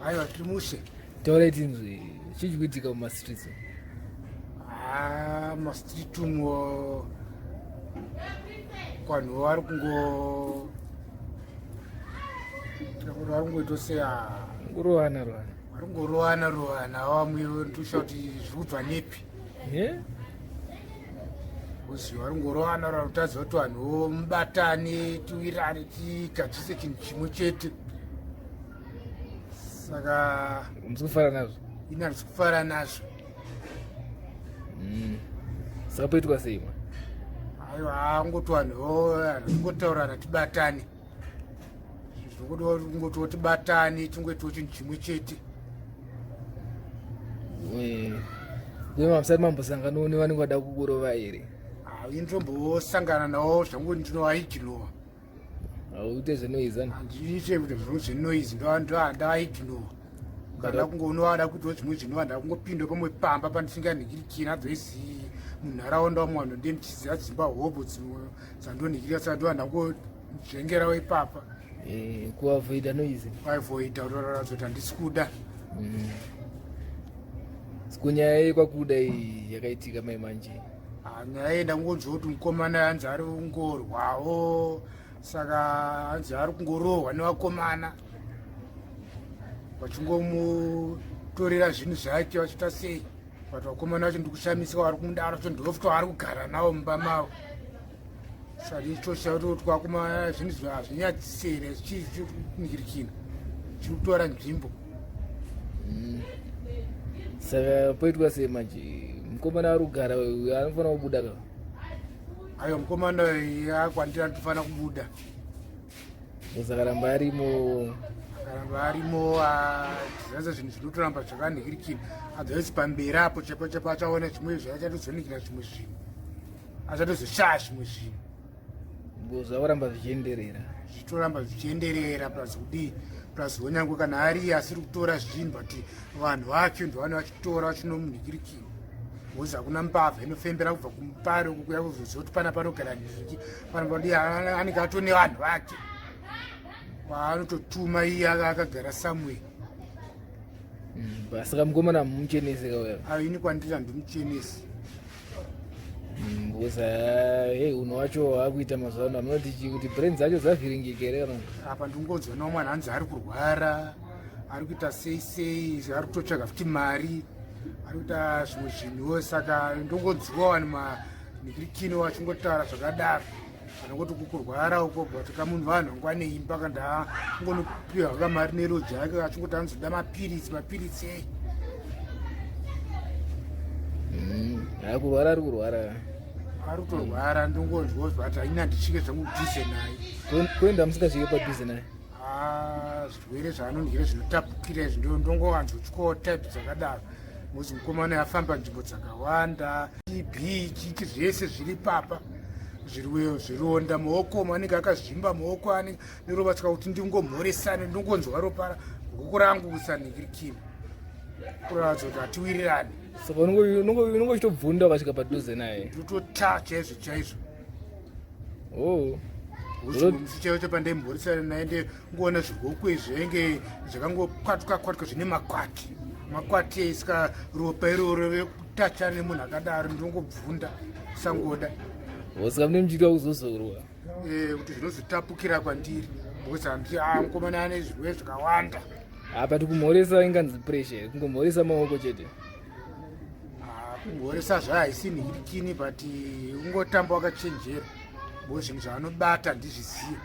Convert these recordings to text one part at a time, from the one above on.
Aiwa, tiri mushe. Taurai tinzwe, chii chikuitika mumastreets? Ah, mumastreet umo kwanhu vari kungo vari kungoita seya Kurohana rohana. Vari kungorohana rohana, vamwe ndosha kuti zviri kubva nepi. Kuzi vari kungorohana rohana, kutadza kuti vanhu mubatane, tiwirane, tigadzise chinhu chimwe chete. Saka Musi kufara nazvo? Ini handisi kufara nazvo. Saka poitwa sei ma? Aiwa, angoti vanhu tingotaurana, tibatane. Zvinongodiwa kungotiwo tibatane, tingoitawo chinhu chimwe chete. Kuema musati mambosangana nevanenge vada kukurova here? Ini ndombosangana navo zvangu, ndinoaignore. Hauite zvenoise? Handiite kuti zvinhu zvenoise, ndaignore. Kana kungonovada kuitawo zvimwe zvinova, ndakungopinda pamwe pamba pandisinganhikirikini adzoisi munharaunda umwe vanhu ndiye ndichiziva dzimba hobho dzimwe dzandonhikirira, saka ndova ndangodzvengerawo ipapa. Kuavoida noise. Kuavoida, kutoratidza kuti handisi kuda. Kunyaya yekwakuda iyi yakaitika mai manje? Ah, nyaya iyi ndangonzwa kuti mukomana hanzi ari kungorwawo, saka hanzi ari kungorohwa nevakomana vachingomutorera zvinhu zvake, vachiita sei, but vakomana vacho ndikushamisika vari kumudaro cho, ndofuti vari kugara navo mumba mavo. Saka icho chakuti vakomana zvinhu hazvinyadzisere, chichinikirikina chiri kutora nzvimbo. Saka poitwa sei manje? Mukomana ari kugara uyu anofanira kubuda ka? Aiwa, mukomana akwandira anotofanira kubuda. Sakaramba arimo? Akaramba arimo, zvaza zvinhu zvinotoramba zvakanhikirikina. Adzoisi pamberi apo chepo chepo achaona zvimwe zvaachatozonikira, zvimwe zvinhu achatozoshaya, zvimwe zvinhu. Zvakuramba zvichienderera. Zvichitoramba zvichienderera, plus kudii, plus wonyangwe kana ariye asiri kutora zvinhu, but vanhu vacho ndovane vachitora vachinomunhikirikina, because hakuna mbavha inofembera kubva kumupari uku kuya kuzoziva kuti pana panogara nhingi, pana panodi. Anenge atone vanhu vake vaanototuma, iye akagara somewhere. Saka mukomana mumuchenese kauya? Ayo, ini kwandiri handimuchenesi. Because hey, unhu wacho waakuita mazuva ano, amunoti chii, kuti brain dzacho dzavhiringika here kana? Apa ndingonzwa mwana hanzi ari kurwara, ari kuita sei sei, ari kutotsvaga futi mari, ari kuita zvimwe zvinhuwo. Saka ndongonzwa vanhu manhikirikini vachingotaura zvakadaro, anongoti kukurwara uko, but kamunhu vanhu vangu ane imba kandaangonopiwa kamari neroja yake, achingoti anozoda mapiritsi, mapiritsi ei. Ari kurwara, ari kurwara. Ari kutorwara, ndongonzwa, but haina, handisvike zvangu kudhuze naye. Kuenda musingasvike padhuze naye? Ah, zvirwere zvaanondyira zvinotapukira izvi, ndongowanzotyawo type dzakadaro, mozi mukomana yafamba nzvimbo dzakawanda, TB chichi zvese zviri papa, zvironda maoko anenge akazvimba, maoko anenge neropa, saka kuti ndingomhoresane ndingonzwa ropa goko rangu kusanhikirikini, kuratidza kuti hatiwirirani. Saka unonge uchitobvunda ukasvika padhuze naye? Ndotota chaizvo chaizvo. Oh. Musi chaicho pandaimhoresana naye, ndengoona zvirwoko izvi zvainge zvakangokwatuka kwatuka, zvine makwati makwati, saka ropa iroro rekutachana nemunhu akadaro, ndinongobvunda kusangoda. Saka mune muchiita kuzozorwa? Kuti zvinozotapukira kwandiri, because handi mukomana ane zvirwere zvakawanda. Apa tikumhoresa inganzi pressure, kungomhoresa maoko chete? Ah, kumhoresa zvayo haisi nhirikini, but ungotamba wakachenjera, because zvinhu zvaanobata handizvizivi.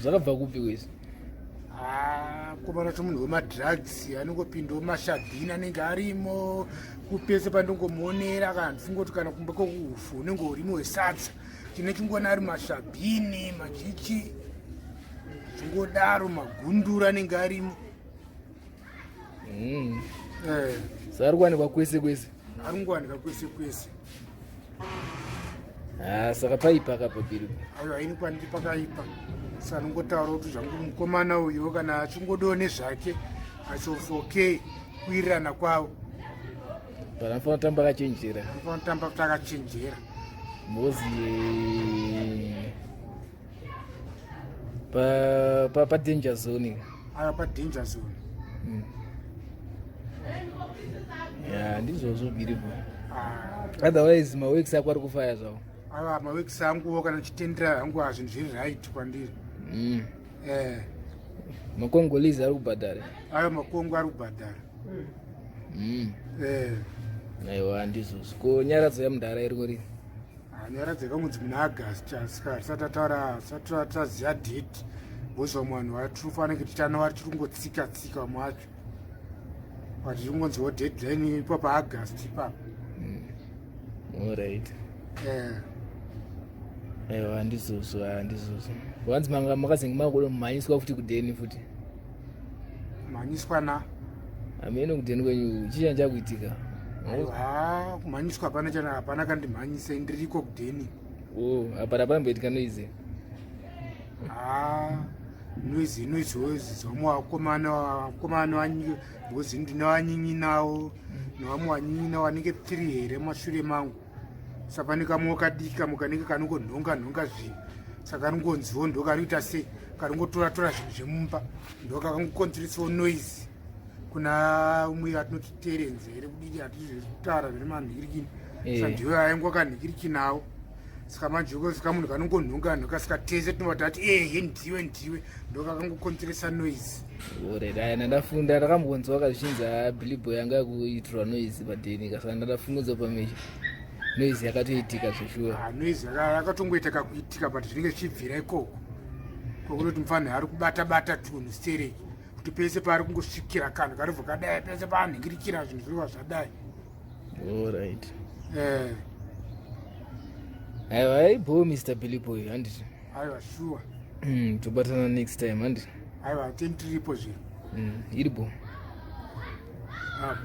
Zvakabva kupi kwezi? Ah, mukomana cho munhu wemadrugs, anongopindawo mashabhini, anenge arimo kupese pandongomuonera, kana ndifungoti kana kumba kwekuufu unenge urimo wesadza, chine chingoona ari mashabhini, machichi, chingodaro, magundura anenge arimo. Saka ari kuwanikwa kwese kwese? Ari kungowanika kwese kwese. Ah, saka paipa kapapiri. Aiwa, ini kwandiri pakaipa, saka ndingotaura kuti zvangu mukomana uyu kana achingodawo nezvake, okay, kuwirirana kwavo. But anofanira kutamba akachenjera. Anofanira kutamba kuti akachenjera. Mozi pa danger zone. Ava padanger zone. Ya, ndizvozvo biripo. Ah. Otherwise maworks ako ari kufaya zvavo. Ava maworks anguwo kana chitendera hangu, zvinhu zviri right kwandiri. Eh. Makongolese ari kubhadhara? Ayo, makongo ari kubhadhara. Eh. Aiwa, ndizvozvo. Ko nyaradzo yamudhara iri kuri? Nyaradzo yakangonzi muna August, asi tisati tataura, tisati taziva date, because vamwe vanhu vatiri tichanova tiri kungotsika tsika vamwe vacho, but tiri kungonziwo deadline ipo paAugust ipapo. Alright. Eh. Aiwa, ndizvozvo, handizvozvo. Wanzi manga makazenge makuda mhanyiswa futi kudheni futi? Mhanyiswa na? Hameno, kudheni kwenyu chii chakuitika? Aiwa, kumhanyiswa hapana chana, hapana kandimhanyise, ndiriko kudheni. O, apa rapamboitika noise? Ha, noise inoizwozi vamwe vakomana, vakomana, because ndine vanyin'inawo nevamwe vanyin'ina vanenge three here mashure mangu, saka pane kamwe kadiki kamwe kanenge kanongonhonga nhonga zvinhu, saka kanongonziwo ndo karikuita sei, karingotora tora zvinhu zvemumba, ndo kakangokonzeresawo noise kuna umwe atinoti Terenzi here kudiki, hatizvekutaura zviri manhikirikini. Saka ndiwe aingo kanhikirikinawo, saka manje saka munhu kanongonhonga nhonga, saka tese tinobva tati ehe, ndiwe, ndiwe, ndo kakangokonzeresa noise. Alright, aya ndandafunda, ndakambonzwa kazvichinzi ha, Billy yanga yakuitirwa noise padheni, saka ndandafungudza pamechi noise yakatoitika zveshuwa. Ah, noise yakatongoita kakuitika, but zvinenge zvichibvira ikoko kokunoti mufanhu ari kubata bata tunhu stereki, kuti pese paari kungosvikira kanhu karibva kadai, pese paanhingirikira zvinhu zvinova zvadai. Alright. Eh. Aiwa, aibo Mr Billy Boy, handiti? Aiwa, sure. Tobatana next time, handiti? Aiwa, teni tiripo zviro. Iripo. Ah.